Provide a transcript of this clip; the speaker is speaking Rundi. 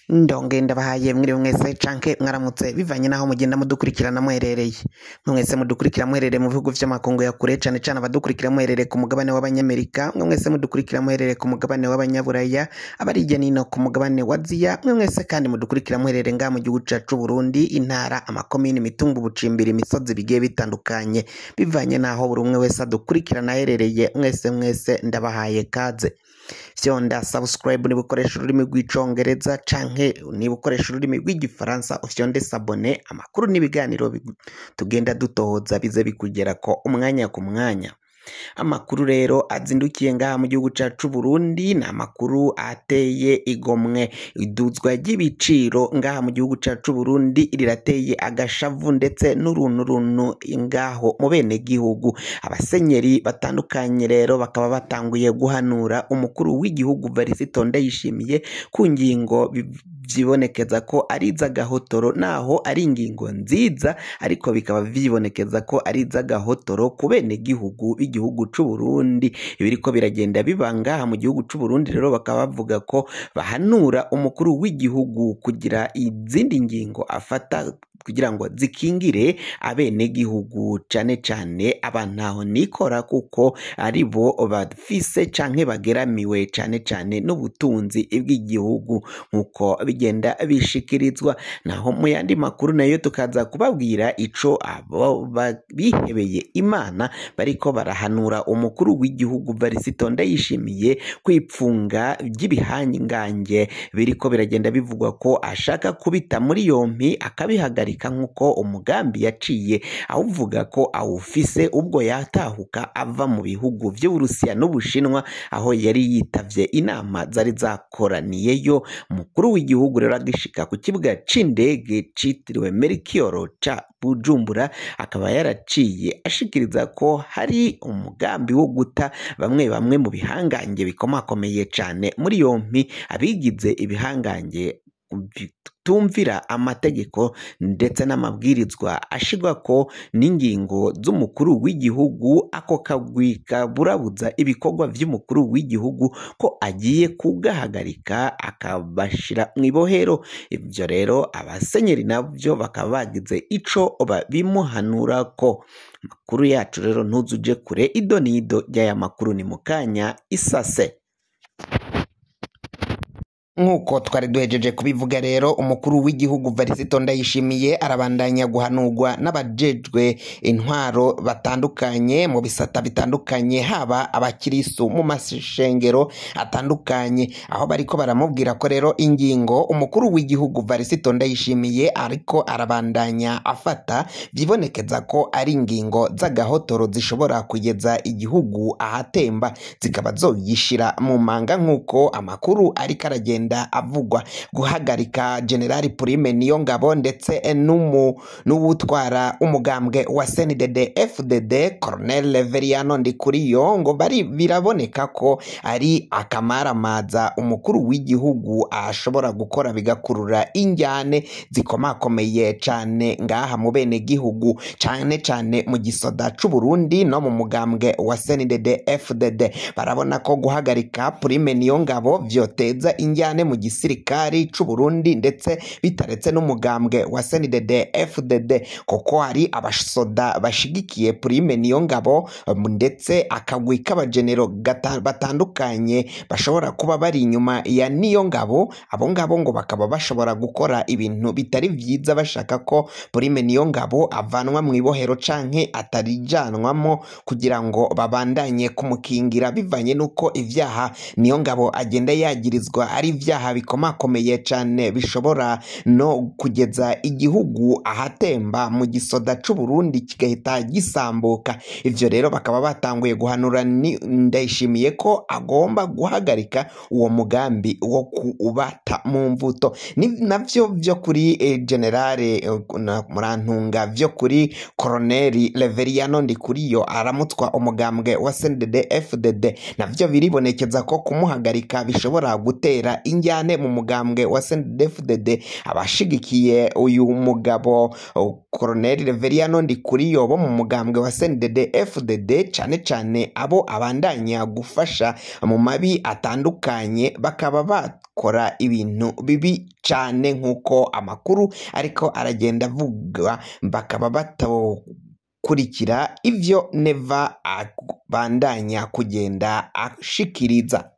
Ndonge ndabahaye mwiriwe mwese canke mwaramutse bivanye naho mugenda mudukurikirana muherereye. Mwese mudukurikira muherereye mu bihugu vy'amakungu ya kure, cane cane abadukurikira muherereye ku mugabane w'abanyamerika, mwe mwese mudukurikira muherereye ku mugabane w'abanyaburaya, abari hirya nino ku mugabane wa Aziya, mwe mwese kandi mudukurikira muherereye ngaha mu gihugu cacu Burundi, intara, amakomine, imitumba, ubucimbiri, imisozi bigiye bitandukanye, bivanye naho buri umwe wese adukurikirana aherereye, mwese mwese ndabahaye kaze. Fyonda subscribe niba ukoresha ururimi rw'icongereza canke niba ukoresha ururimi rw'igifaransa ufyonde s'abonner, amakuru n'ibiganiro tugenda dutohoza bize bikugerako umwanya ku mwanya. Amakuru rero azindukiye ngaha mu gihugu cacu Burundi ni amakuru ateye igomwe. Iduzwa ry'ibiciro ngaha mu gihugu cacu Burundi rirateye agashavu ndetse n'urunturuntu ngaho mu bene gihugu. Abasenyeri batandukanye rero bakaba batanguye guhanura umukuru w'igihugu Varisito Ndayishimiye ku ngingo vyibonekeza ko ari iz'agahotoro, naho ari ingingo nziza ariko bikaba vyibonekeza ko ari iz'agahotoro ku bene gihugu b'igihugu c'u Burundi. Ibiriko biragenda biba ngaha mu gihugu c'u Burundi rero bakaba bavuga ko bahanura umukuru w'igihugu kugira izindi ngingo afata kugira ngo zikingire abenegihugu, cane cane abantaho nikora, kuko aribo bafise canke bageramiwe cane cane n'ubutunzi bw'igihugu nkuko bigenda bishikirizwa. Naho mu yandi makuru nayo tukaza kubabwira ico abo bihebeye Imana bariko barahanura umukuru w'igihugu Varisito Ndayishimiye kwipfunga ry'ibihangange biriko biragenda bivugwa ko ashaka kubita muri yompi akabihagarika, nkuko umugambi yaciye awuvuga ko awufise ubwo yatahuka ava mu bihugu vy'Uburusiya n'Ubushinwa aho yari yitavye inama zari zakoraniyeyo. Umukuru w'igihugu rero agishika ku kibuga c'indege citiriwe Melchior ca Bujumbura akaba yaraciye ashikiriza ko hari umugambi wo guta bamwe bamwe mu bihangange bikomakomeye cane muri yompi, abigize ibihangange bitumvira amategeko ndetse n'amabwirizwa ashirwako n'ingingo z'umukuru w'igihugu. Ako kagwi kaburabuza ibikorwa vy'umukuru w'igihugu ko agiye kugahagarika akabashira mw'ibohero. Ivyo rero abasenyeri navyo bakaba bagize ico babimuhanurako. Amakuru yacu rero ntuzuje kure, ido n'ido ry'aya makuru ni mukanya isase. Nkuko twari duhejeje kubivuga rero, umukuru w'igihugu Varisito Ndayishimiye arabandanya guhanurwa n'abajejwe intwaro batandukanye mu bisata bitandukanye, haba abakirisu mu mashengero atandukanye, aho bariko baramubwira ko rero ingingo umukuru w'igihugu Varisito Ndayishimiye ariko arabandanya afata vyibonekeza ko ari ingingo z'agahotoro zishobora kugeza igihugu ahatemba, zikaba zoyishira mu manga nkuko amakuru ariko aragenda avugwa. Guhagarika General Prime Niyongabo ndetse n'uwutwara umugambwe wa CNDD FDD Colonel Reveriyano Ndikuriyo ngo bari biraboneka ko ari akamaramaza umukuru w'igihugu ashobora gukora bigakurura injyane zikomakomeye cane ngaha mu bene gihugu, cane cane mu gisoda c'u Burundi no mu mugambwe wa CNDD FDD. Barabona ko guhagarika Prime Niyongabo vyoteza injyane mu gisirikari c'u Burundi ndetse bitaretse n'umugambwe wa CNDD FDD, kuko hari abasoda bashigikiye Prime Niyongabo ndetse akagwi k'abagenero batandukanye bashobora kuba bari inyuma ya Niyongabo. Abo ngabo ngo bakaba bashobora gukora ibintu bitari vyiza bashaka ko Prime Niyongabo avanwa mu ibohero canke atarijanwamo kugira ngo babandanye kumukingira, bivanye nuko ivyaha Niyongabo agenda yagirizwa ari ivyaha bikomakomeye cane bishobora no kugeza igihugu ahatemba mu gisoda c'u Burundi kigahita gisambuka. Ivyo rero bakaba batanguye guhanura Ndayishimiye ko agomba guhagarika uwo mugambi wo kubata mu mvuto. Ni navyo vyo kuri Generale Murantunga, vyo kuri Colonel Reveriyano Ndikuriyo aramutswa umugambwe wa CNDD FDD, navyo biribonekeza ko kumuhagarika bishobora gutera injyane mu mugambwe wa CNDD-FDD. Abashigikiye uyu mugabo Colonel Reveriyano Ndikuriyo bo mu mugambwe wa CNDD-FDD, cane cane abo abandanya gufasha mu mabi atandukanye, bakaba bakora ibintu bibi cane nk'uko amakuru ariko aragenda avuga, bakaba batokurikira ivyo Neva abandanya kugenda ashikiriza.